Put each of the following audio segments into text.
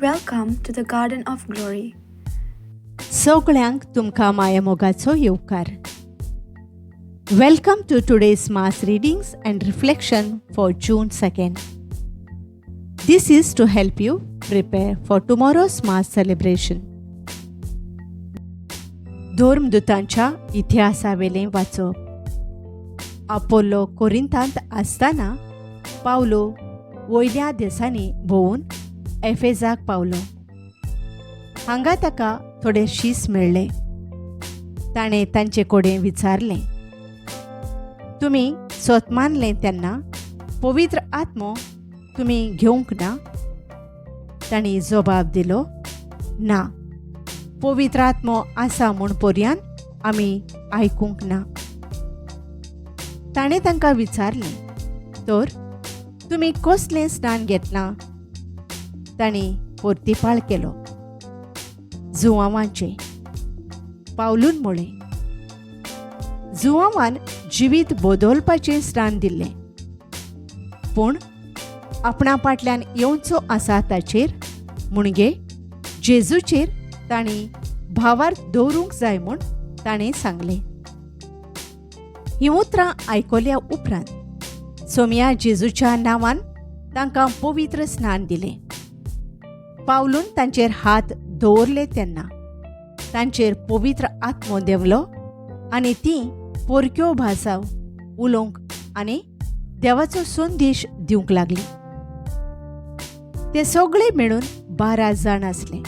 Welcome to the Garden of Glory. सगळ्यांक तुमकां मायामोगाचो येवकार. Welcome to today's mass readings and reflection for June 2nd. This is to help you prepare for tomorrow's mass celebration. धर्मदूतांच्या इतिहासावेलें वाचप. Apollo कोरिंतांत आसतना पावलो वयल्या देसांनी भोंवून एफेजाक पावलो. हांगा ताका थोडे शीस मेळ्ळे. ताणें तांचे कडेन विचारलें, तुमी सोत मानलें तेन्ना पवित्र आत्मो तुमी घेवंक ना? तांणी जबाब दिलो, ना, पवित्र आत्मो आसा म्हूण पर्यान आमी आयकूंक ना. ताणें तांकां विचारलें, तर तुमी कसलें स्नान घेतलां? तांणी परतिपाळ केलो, जुवांवाचें. पावलून म्हळें, जुवांवान जिवीत बदलपाचें स्नान दिल्लें, पूण आपणा फाटल्यान येवचो आसा ताचेर, म्हणगे जेजूचेर तांणी भावार्थ दवरूंक जाय म्हूण ताणें सांगलें. हीं उतरां आयकल्या उपरांत सोमया जेजूच्या नांवान तांकां पवित्र स्नान दिलें. पावलून तांचेर हात दवरले तेन्ना तांचेर पवित्र आत्मो देंवलो आनी तीं परक्यो भासां उलोवंक आनी देवाचो संदेश दिवंक लागलीं. ते सगळे मेळून 12 जाण आसले.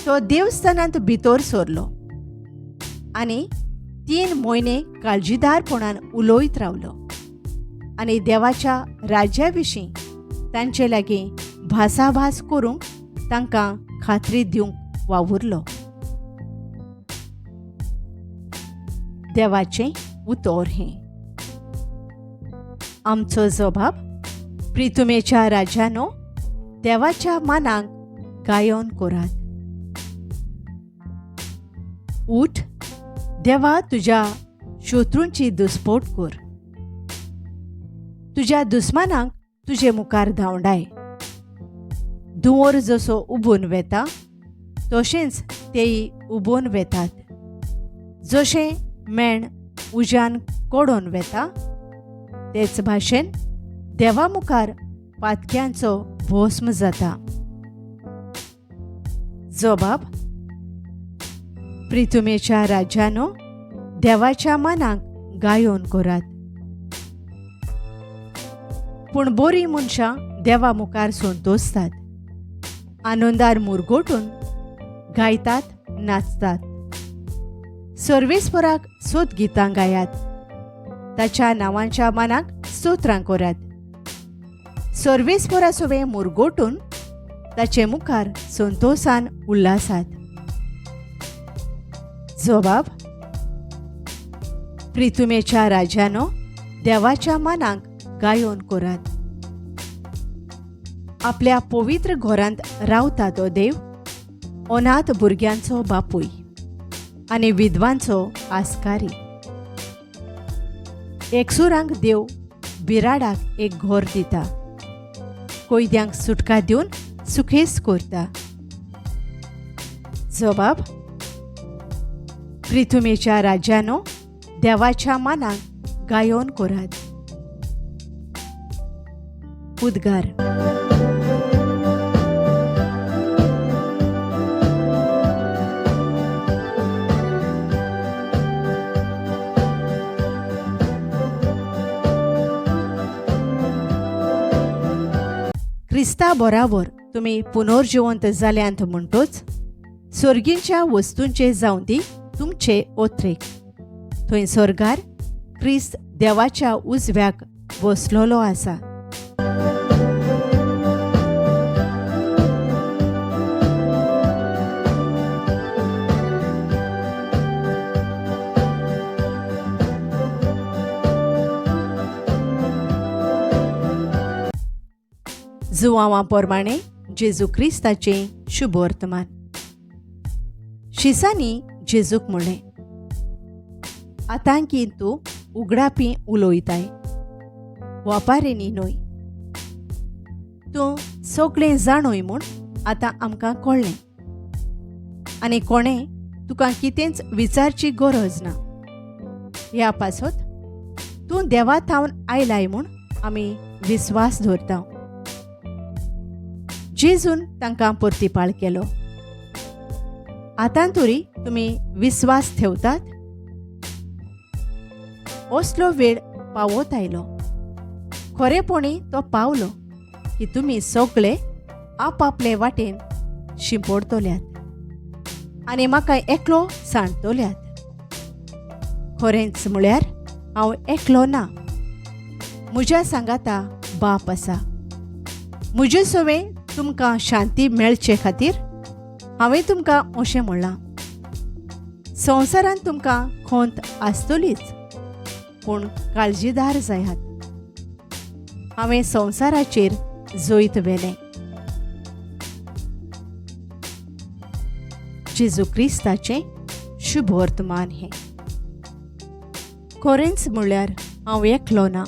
तो देवस्थानांत भितर सरलो आनी 3 म्हयने काळजीदारपणान उलयत रावलो आनी देवाच्या राज्या विशीं तांचे लागीं भासाभास करूंक तांकां खात्री दिवंक वावुरलो. देवाचें उतर हें. आमचो जबाब, प्रितुमेच्या राजानो देवाच्या मानाक गायन करात. उठ देवा, तुज्या शत्रूंची दुस्पोट कर, तुज्या दुस्मानांक तुजे मुखार धांवडाय. धुंवर जसो उबून वेता तशेंच तेय उबून वेतात, जशें मेण उज्यान कडोवन वेता तेच भाशेन देवा मुखार पातक्यांचो भस्म जाता. जबाब, प्रितुमेच्या राज्यानो देवाच्या मानाक गायोन करात. पूण बरीं मनशां देवा मुखार संतोसतात, आनंदार मुरगोटून गायतात, नाचतात. सर्वेस्पराक सोद गितां गायात, ताच्या नांवांच्या मानाक स्तोत्रां करात. सर्वेस्परा सवें मुरगोटून ताचे मुखार संतोसान उल्हासात. जबाब, प्रितुमेच्या राजानो देवाच्या मानाक गायोन करात. आपल्या पवित्र घरांत रावता तो देव अनाथ भुरग्यांचो बापूय आनी विधवांचो आस्कारी. एकसुरांक देव बिराडाक एक घर दिता, कैद्यांक सुटका दिवन सुखेस करता. जबाब, प्रिथुमेच्या राज्यानो देवाच्या मानाक गायोन करात. उद्गार. क्रिस्ता बराबर तुमी पुनर्जिवंत जाल्यांत म्हणटोच सर्गींच्या वस्तूंचे जावं दी तुमचे ओत्रेक. थंय स्वर्गार क्रिस्त देवाच्या उजव्याक बसलोलो आसा. जुवांवा प्रमाणे जेजू क्रिस्ताचें शुभवर्तमान. शिसांनी जेजूक म्हणलें, आतां की तूं उगडापी उलयताय, वापारेनी न्हय. तूं सगळें जाणूय म्हूण आतां आमकां कळ्ळें आनी कोणें तुका कितेंच विचारची गरज ना. ह्या पासत तूं देवा थावन आयलाय म्हूण आमी विस्वास दवरता. जेजून तांकां परतिपाळ केलो, आतां तरी तुमी विस्वास ठेवतात? असलो वेळ पावत आयलो, खरेपणी तो पावलो की तुमी सगळे आपापले वाटेन शिंपडतल्यात आनी म्हाका एकलो सांडतल्यात. खरेंच म्हळ्यार हांव एकलो ना, म्हज्या सांगाता बाप आसा. म्हजे सवें तुमकां शांती मेळचे खातीर हांवें तुमकां अशें म्हणलां. संवसारांत तुमकां खंत आसतलीच, पूण काळजीदार जायात. हांवें संवसाराचेर जैत व्हेलें. जेजू क्रिस्ताचें शुभवर्तमान हें. खरेंच म्हळ्यार हांव एकलो ना,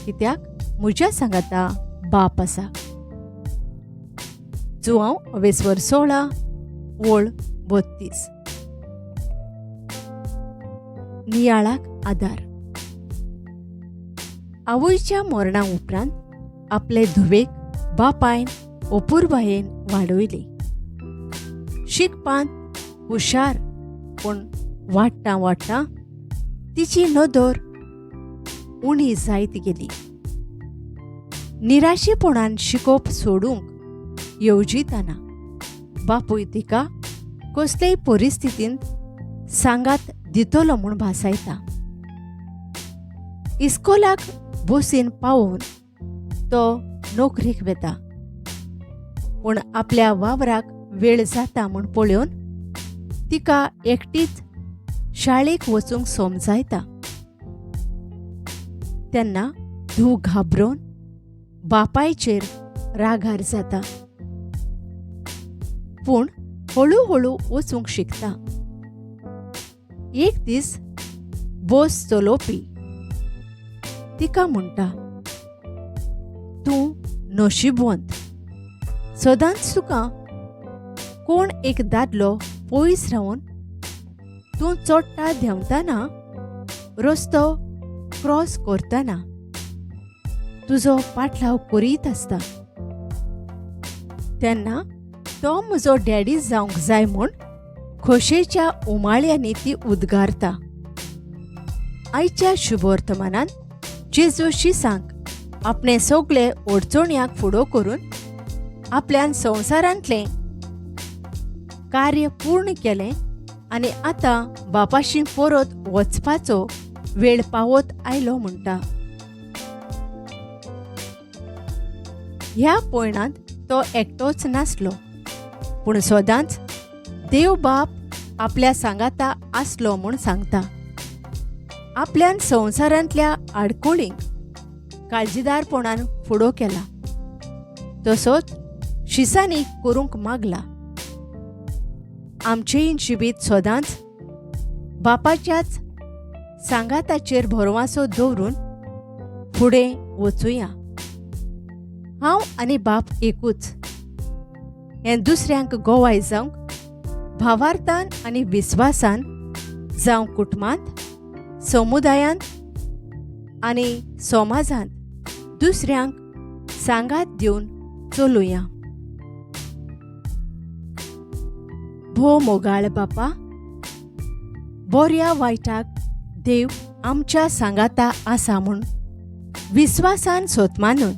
कित्याक म्हज्या सांगाता बाप आसा. जुवांव अवेस्वर 16 ओळ 32. नियाळाक आदार. आवयच्या मरणा उपरांत आपले धुवेक बापायन अपुरबायेन वाडयली. शिकपांत हुशार, पूण वाडटा वाडटा तिची नदर उणी जायत गेली. निराशेपणान शिकोवप सोडूंक येवजिताना बापूय तिका कसलेय परिस्थितींत सांगात दितलो म्हूण भासायता. इस्कोलाक बसीन पावोवन तो नोकरेक वेता, पूण आपल्या वावराक वेळ जाता म्हूण पळोवन तिका एकटीच शाळेक वचूंक समजायता. तेन्ना धूव घाबरून बापायचेर रागार जाता, पूण हळू हळू वचूंक शिकता. एक दीस बस चलोवपी तिका म्हणटा, तूं नशीबवंत, सदांच तुका कोण एक दादलो पयस रावन तूं चडटा देंवतना रस्तो क्रॉस करतना तुजो पाटलाव करीत आसता. तेन्ना तो म्हजो डॅडी जावंक जाय म्हूण खोशेच्या उमाळ्यांनी ती उद्गारता. आयच्या शुभवर्तमानान जेजू शिसांक आपणे सगळे अडचणयाक फुडो करून आपल्यान संवसारांतलें कार्य पूर्ण केलें आनी आतां बापाशी परत वचपाचो वेळ पावत आयलो म्हणटा. ह्या पयणांत तो एकटोच नासलो, पूण सदांच देव बाप आपल्या सांगाता आसलो म्हूण सांगता. आपल्यान संवसारांतल्या आडकोळींक काळजीदारपणान फुडो केला, तसोच शिसांनी करूंक मागला. आमचेंय जिवीत सदांच बापाच्याच सांगाताचेर भरवासो दवरून फुडें वचुया. हांव आनी बाप एकूच हें दुसऱ्यांक गोवाय जावंक भावार्थान आनी विस्वासान जावं कुटुंबांत, समुदायांत आनी समाजांत दुसऱ्यांक सांगात दिवन चलुया. भोव मोगाळ बापा, बऱ्या वायटाक देव आमच्या सांगाता आसा म्हूण विस्वासान सोतमानून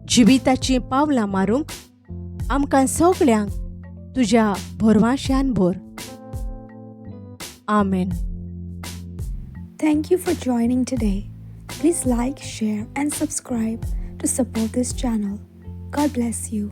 जिविताचीं पावलां मारूंक आमकां सगळ्यांक तुज्या भरवांशान भर. आमेन. Thank you for joining today. Please like, share, and subscribe to support this channel. God bless you.